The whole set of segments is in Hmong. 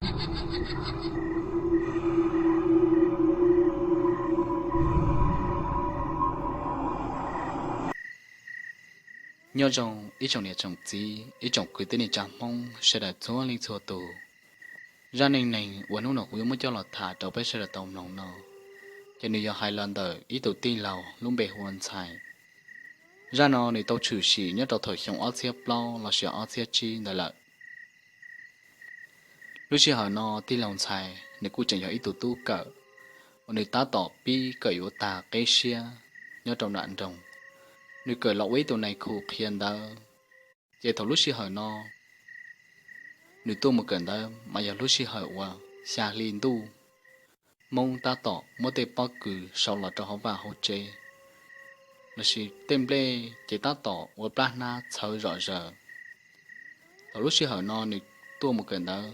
Nyob zoo ib tsoom niam tsoom txiv, ib tsoom kwv tij neej tsa Hmoob sawv daws txhua leej txhua tus. Zaj neej neeg uas hnub no kuv yuav muab coj los tham rau peb sawv daws tau mloog no, ces nws yog hais los ntawm ib tug tij laug lub npe hu ua Ntxhais. Zaj no nws tau tshwm sim nyob rau thaum xyoo ob txhiab plaub los sis ob txhiab tsib ntawd lawm. Lub sij hawm no tij laug Ntxhais nws kuj tseem yog ib tug tub kawm uas nws tab tom pib kawm yuav tag qib siab nyob rau nram nroog. Nws kawm los ua ib tug nais khu qhia ntawv. Ces thaum lub sij hawm no nws tuaj mus kawm ntawv mas yog lub sij hawm uas xya hli ntuj, Hmoob tab tom muab tej pob kws sau los rau hauv vaj hauv tsev, los sis tej nplej ces tab tom ua plab hnab txhawv zom zaws. Thaum lub sij hawm no nws tuaj mus kawm ntawv,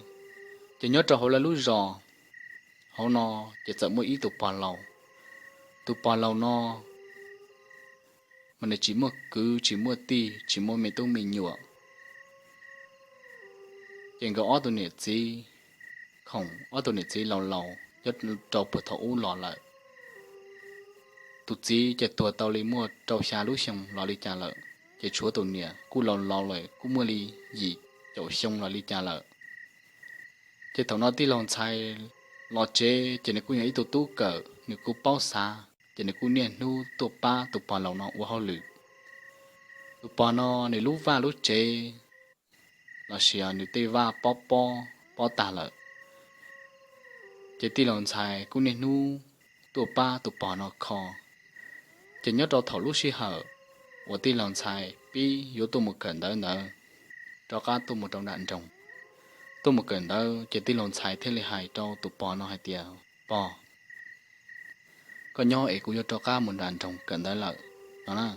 ces nyob rau hauv lawv lub zos hauv no ces txawm muaj ib tug pog laus. Tus pog laus no mas nws tsis muaj kwv tsis muaj tij, tsis muaj me tub me nyuam. Ces nkawd ob tug niam txiv khoom, ob tug niam txiv laus laus nyob rau puag thaum ub los lawm. Tus txiv ces tuag tau li muaj rau xya lub xyoo los li cas lawm, ces tshuav tus niam kuj laus laus lawm, kuj muaj li yim caum xyoo los li cas lawm. Ces thaum no tij laug Ntxhais los tsev ces nws kuj yog ib tug tub kawm, nws kuj paub xav, ces nws kuj niaj hnub tuaj pab tus pog laus no ua hauj lwm. Tus pog no nws lub vaj lub tsev los sis nws tej vaj pob pob pob tag lawm, ces tij laug Ntxhais kuj niaj hnub tuaj pab tus pog no kho. Ces nyob rau thaum lub sij hawm uas tij laug Ntxhais pib yuav tuaj mus kawm ntawv ntawd, rov qab tuaj mus rau nram nroog, tuaj mus kawm ntawv, ces tij laug Ntxhais thiaj li hais rau tus pog no hais tias, Pog, koj nyob es kuv yuav rov qab mus nram nroog kawm ntawv lawm, no na.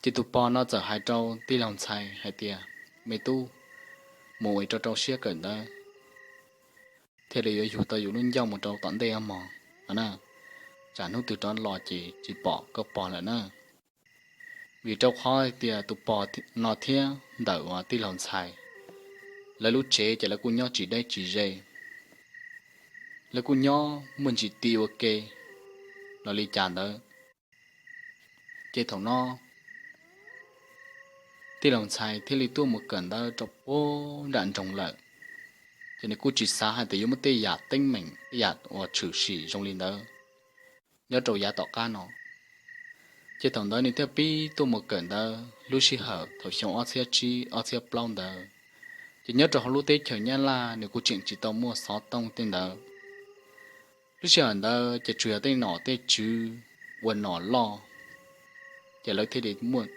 Ces tus pog no txawm hais rau tij laug Ntxhais hais tias, Me tub, mus es rau rau siab kawm ntawv thiaj li yuav yug tau yus lub ncauj mus rau tom ntej mog, no na. Tsam hnub twg rov los ces tsis pom koj pog lawm na. Vim rau qhov tias tus pog no thiab ntawm uas tij laug Ntxhais, lawv lub tsev ces lawv kuj nyob tsis deb tsis ze, lawv kuj nyob muaj ntsis ti ua ke los li cas ntawd. Ces thaum no tij laug Ntxhais thiaj li tuaj mus kawm ntawv rau puag nram nroog lawm. Ces nws kuj tsis xav hais tias yuav muaj tej yam teeb meem, tej yam uas tshwm sim zoo li ntawd nyob rau yav tom qab no. Ces thaum ntawd nws thiaj pib tuaj mus kawm ntawv lub sij hawm thaum xyoo ob txhiab tsib ob txhiab plaub ntawd. Ces nyob rau hauv lub teb chaws Nyab Laj nws kuj tseem tsis tau muaj xov tooj tej ntawd. Lub sij hawm ntawd ces tsuas yog tej nom tej tswv ua nom loj, ces lawv thiaj li muaj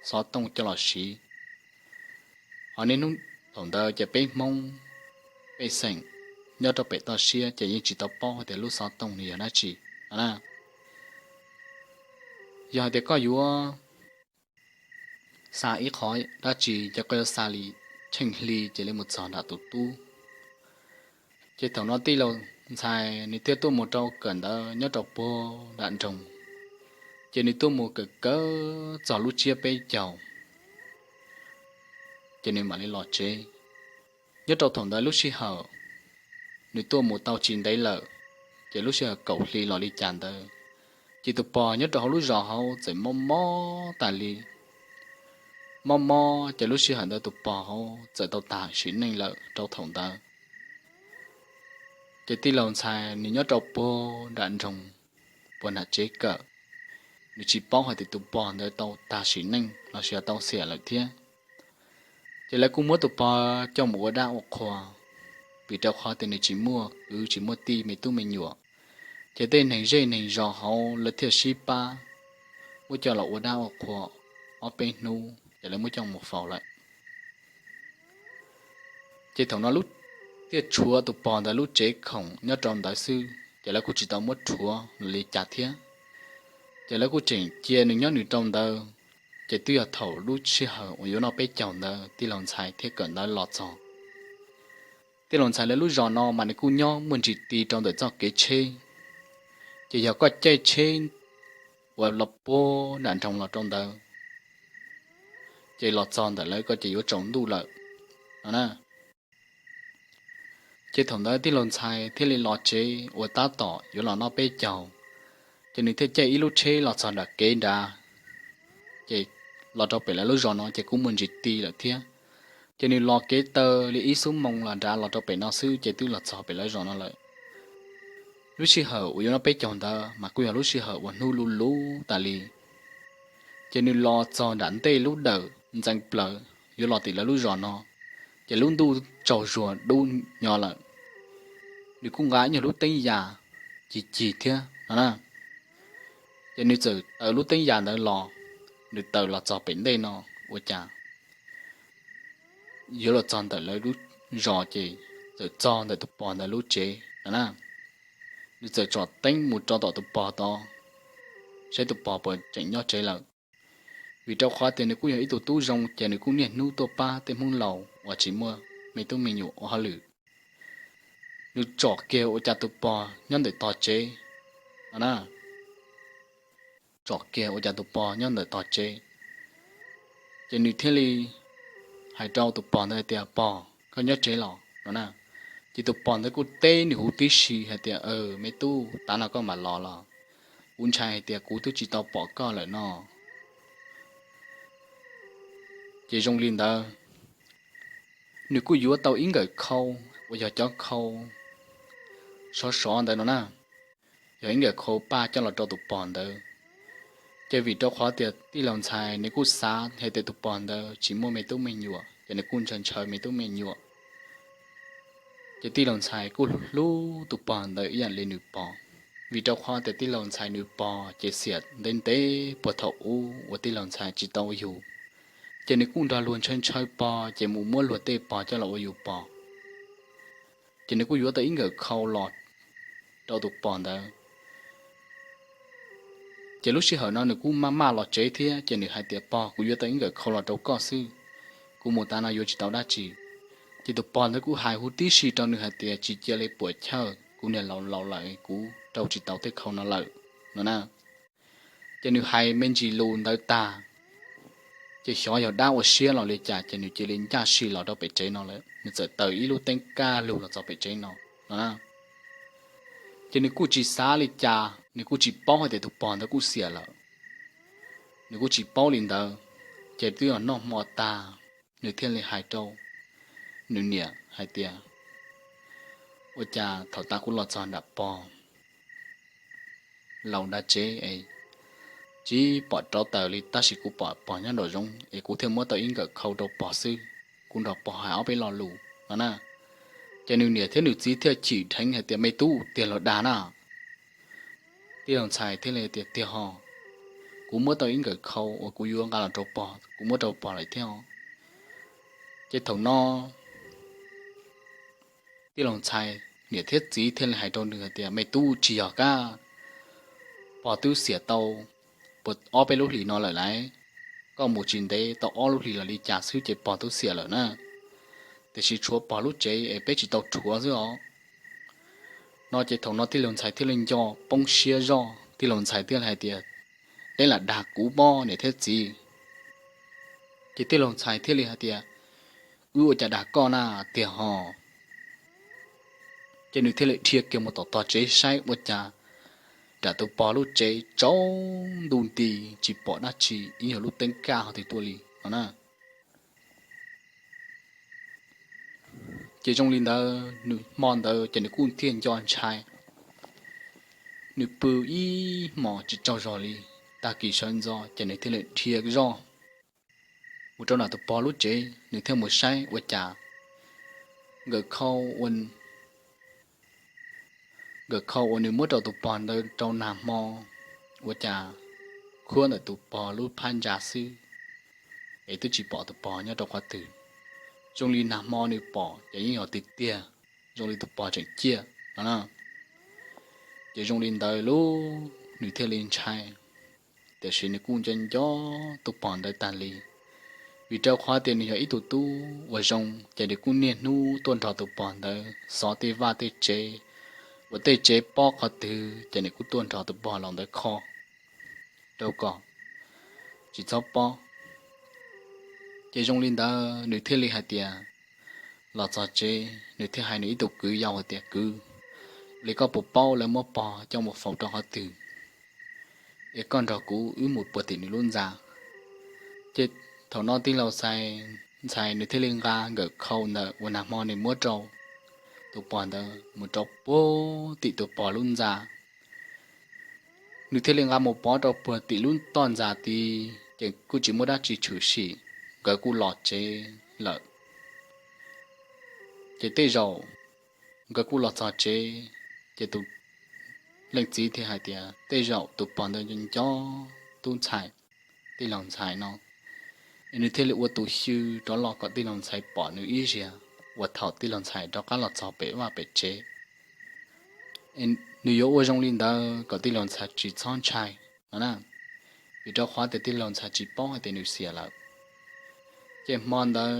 xov tooj coj los siv. Ho niaj hnub thaum ntawd ces peb Hmoob, pej xeem nyob rau pem toj siab ces yeej tsis tau paub hais tias lub xov tooj nws yog dab tsi no na. Yog hais tias koj yuav xa ib qho dab tsi ces koj yuav xa li tsheej hli ces li mus txog nram tus tub. Ces thaum no tij laug Ntxhais nws thiaj tuaj mus rau kawm ntawv nyob rau puag nram nroog. Ces nws tuaj mus kawm kawm txog lub tsiab peb caug, ces nws mam li los tsev. Nyob rau thaum ntawd lub sij hawm nws tuaj mus tau tsis ntev lawm, ces lub sij hawm kaum hli los li cas ntawd, ces tus pog nyob rau hauv lub zos hauv txawm mob mob tas li. Mob mob ces lub sij hawm ntawd tus pog hauv txawm tau tag sim neej lawm rau thaum ntawd. Ces tij laug Ntxhais nws nyob rau puag nram nroog, puag nram tsev kawm, nws tsis paub hais tias tus pog ntawd tau tag sim neej los sis tau xiam lawm thiab. Ces lawv kuj muab tus pog coj mus ua dab ua qhua, vim rau qhov tias nws tsis muaj kwv tsis muaj tij me tub me nyuam. Ces tej neeg zej neeg zos hauv lawv thiaj sib pab muab coj los ua dab ua qhua ob peb hnub ces lawv muab coj mus faus lawm. Ces thaum no lub, thiaj tshuav tus pog ntawd lub tsev khoom nyob rau ntawd xwb ces lawv kuj tsis tau muab rhuav li cas thiab. Ces lawv kuj tseem cia nws nyob nws rau ntawd. Ces twb yog thaum lub sij hawm uas yuav noj peb caug ntawd tij laug Ntxhais thiaj kawm ntawv los txog. Tij laug Ntxhais lawv lub zos no mas nws kuj nyob muaj ntsis ti rau ntawm txoj kev tsheb. Ces yog koj caij tsheb uas los puag nram nroog los rau ntawd, ces los txog ntawm lawv ko ces yuav tsaus ntuj lawm no na. Ces thaum ntawd tij laug ntxhais thiaj li los tsev uas tab tom yuav los noj peb caug, ces nws thiaj caij ib lub tsheb los txog nram kev nrad, ces los rau pem lawv lub zos no ces kuj muaj ntsis ti lawm thiab. Ces nws los kev taw li ib xuab moos los nrad los rau pem no xwb ces twb los txog pem lawv zos no lawm. Lub sij hawm uas yuav noj peb caug ntawd mas kuj yog lub sij hawm uas hnub luv luv tas li. Ces nws los txog nram ntej lub dawm ntxeev plaws yuav los tim lawv lub zos no, ces lub ntuj tsaus zuag dub nyo lawm. Nws kuj nqa ib nyuag lub teeb yas cig cig thiab no na. Ces nws txawm taws lub teeb yas ntawd los, nws taws los txog pem ntej no, ua cas yuav los txog ntawm lawv lub zos ces txawm txog ntawm tus pog ntawd lub tsev no na. Nws txawm tsom teeb mus rau tom tus pog tod, saib tus pog puas tseem nyob tsev lawm. Vim rau qhov tias nws kuj yog ib tug tub zoo ces nws kuj niaj hnub tuaj pab tej Hmoob laus uas tsis muaj me tub me nyuam ua hauj lwm. Nws tsom kiag ua cas tus pog nyob ntawm tog tsev no na. Tsom kiag ua cas tus pog nyob ntawm tog tsev, ces nws thiaj li hais rau tus pog ntawd tias, Pog, koj nyob tsev los? no na. Ces tus pog ntawd kuj teb nws huv tib si hais tias, Me tub, tav no koj mam los los? Kuv ntshai hais tias kuv twb tsis tau pom koj lawm no. Ces zoo li ntawd, nws kuj yuav tau ib nkawm khau uas yog cov khau sov sov ntawd no na, yog ib nkawm khau paj coj los rau tus pog ntawd. Ces vim rau qhov tias tij laug ntxhais nws kuj xav hais tias tus pog ntawd tsis muaj me tub me nyuam ces nws kuj ntshaw ntshaw me tub me nyuam. Ces tij laug ntxhais kuj hlub hlub tus pog ntawd ib yam li nws pog, vim rau qhov tias tij laug ntxhais nws pog ces xiam ntev ntev puag thaum ub uas tij laug ntxhais tsis tau ua yus, ces nws kuj nrog luag ntshaw ntshaw pog ces mus muab luag tej pog coj los ua yus pog. Ces nws kuj yuav tau ib nkawm khau los rau tus pog ntawd. Ces lub sij hawm no nws kuj maj maj los tsev thiab ces nws hais tias, Pog, kuv yuav tau ib nkawm khau los rau koj xwb, kuv mus tav no yuav tsis tau dab tsi. Ces tus pog ntawd kuj hais huv tib si rau nws hais tias, Tsis cia li puam chawj, kuv niag laus laus lawm, kuv rau tsis tau tej khau no lawm no na. Ces nws hais me ntsis lus ntawd tag, ces xyov yog dab ua siab los li cas ces nws cia li ncaj si los rau pem tsev no lawm. Nws txawm taws ib lub teeb kaj lug los txog pem tsev no no na. Ces nws kuj tsis xav li cas, nws kuj tsis paub hais tias tus pog ntawd kuj xiam lawm. Nws kuj tsis paub li ntawd, ces twb yog noj hmo tag, nws thiaj li hais rau nws niam hais tias, Ua cas thaum tas kuv los txog nram pog laus nram tsev es tsis pom rauv taws li, tab sis kuv pom pog nyob nraum zoov es kuv thiaj muab tau ib nkawm khau rau pog xwb, kuv nrog pog hais ob peb lo lus no na. Ces nws niam thiab nws txiv thiaj chim dheev hais tias, Me tub, tiag los dag na? Tij laug ntxhais thiaj li tias, Tiag ho, kuv muab tau ib nkawm khau uas kuv yuav nqa los rau pog, kuv muab rau pog lawm thiab. Ces thaum no tij laug ntxhais niam thiab txiv thiaj li hais rau nws hais tias, Me tub, tsis yog kab, pog twb xiam tau puas ob peb lub hlis no lawm lauj. Koj mus tsis ntev tau ob lub hlis los li cas xwb ces pog twb xiam lawm na. Tiam sis tshuav pog lub tsev es peb tsis tau rhuav xwb os no. Ces thaum no tij laug ntxhais thiaj li nco poob siab zoj, tij laug ntxhais thiaj li hais tias, Deb lam dag kuv pob niam thiab txiv. Ces tij laug ntxhais thiaj li hais tias, Wb ua cas dag koj na, tiag ho? Ces nws thiaj li dhia kiag mus tom tog tsev saib ua cas nram tus pog lub tsev tsaus ntuj nti, tsis pom dab tsi ib nyuag lub teeb kaj ho twg tuaj li no na. Ces zoo li ntawd nws hmo ntawd ces nws kuj thiaj nco ntshai. Nws pw ib hmos tsis tsaug zog li, tag kis sawv ntxov ces nws thiaj li dhia zoj mus rau nram tus pog lub tsev, nws thiaj mus saib ua cas nkawm khau uas nkawm khau uas nws muab rau tus pog ntawd rau nag hmo ua cas khuab ntawm tus pog lub phab ntsa xwb, es twb tsis pom tus pog nyob rau qhov twg. Zoo li nag hmo nws pom ces yeej yog tiag tiag, zoo li tus pog tseem ciaj no na. Ces zoo li ntawd lub nws thiaj li ntshai, tiam sis nws kuj nco nco tus pog ntawd tag li. Vim rau qhov tias nws yog ib tug tub uas zoo ces nws kuj niaj hnub tuaj nrog tus pog ntawd xov tej vaj tej tsev, ua tej tsev pob qhov twg ces nws kuj tuaj nrog tus pog laus ntawd kho rau kom tsis txhob pob. Ces zoo li ntawd nws thiaj li hais tias, los txog tsev nws thiaj hais nws ib tug kwv yau hais tias, Kwv, li koj puas paub lawv muab pog coj mus faus rau qhov twg, es koj nrog kuv wb mus puag tim nws lub ntxa. Ces thaum no tij laug ntxhais nws thiaj li nqa nkawm khau ntawm uas nag hmo nws muab rau tus pog ntawd mus rau puag tim tus pog lub ntxa. Nws thiaj li nqa mus pov rau puag tim lub toj ntxa tid ces kuj tsis muaj dab tsi tshwm sim, nkawd kuj los tsev lawm. Ces tej zaum nkawd kuj los txog tsev, ces tus leej txiv thiaj hais tias tej zaum tus pog ntawd nco tub ntxhais, tij laug ntxhais no, es nws thiaj li ua tus xyw rov los kom tij laug ntxhais pom nws ib zaug uas thaum tij laug ntxhais rov qab los txog pem vaj pem tsev. Nws yuav ua zoo li ntawd kom tij laug ntxhais tsis txhob ntshai no na, vim rau qhov tias tij laug ntxhais tsis paub hais tias nws xiam lawm. Ces hmo ntawd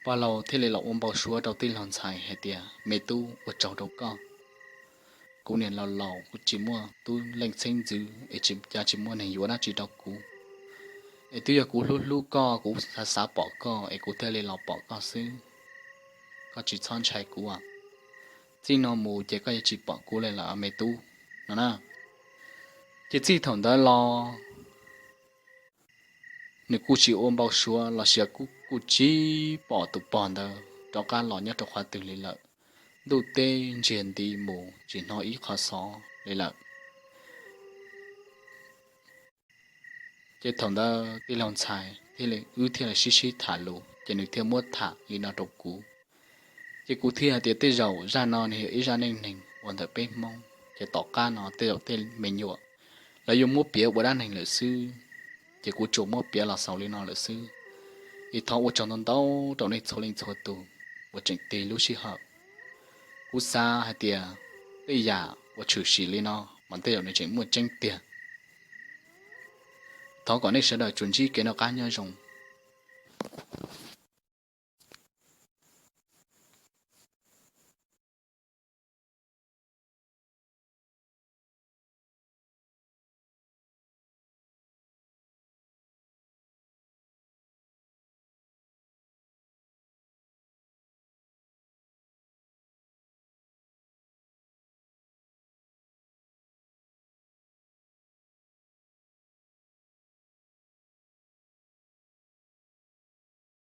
pog laug thiaj li los ua npau suav rau tij laug ntxhais hais tias, Me tub, ua tsaug rau koj. Kuv niam laus laus kuv tsis muaj tub leej txheeb ntxwv es tsis cas tsis muaj neeg yuav dab tsi rau kuv, es twb yog kuv hlub hlub koj, kuv xav xav pom koj es kuv thiaj li los pom koj xwb. Koj tsis txhob ntshai kuv, txij no mus ces koj yuav tsis pom kuv li lawm me tub no na. Ces txij thaum ntawd los nws kuj tsis ua npau suav los sis kuj kuj tsis pom tus pog ntawd rov qab los nyob rau qhov twg li lawm. Ntuj teb ntsiag nti mus tsis hnov ib qho xov li lawm. Ces thaum ntawd tij laug ntxhais thiaj li wb thiaj li sib sib tham lus ces nws thiaj muab tham li no rau kuv. Ces kuv thiaj hais tias tej zaum zaj no nws yog ib zaj neej neeg uas ntawm peb Hmoob ces tom qab no tej zaum tej me nyuam lawv yuav muab piav ua dab neeg lawm xwb. Ces kuv tsuas muab piav los xaus li no lawm xwb. Es thov ua tsaug ntau ntau rau nej txhua leej txhua tus uas tseem tig lub sij hawm. Kuv xav hais tias tej yam uas tshwm sim li no mas tej zaum nws tseem muaj tseeb tiag. Thov kom nej sawv daws tsuas ntsib kev noj qab nyob zoo.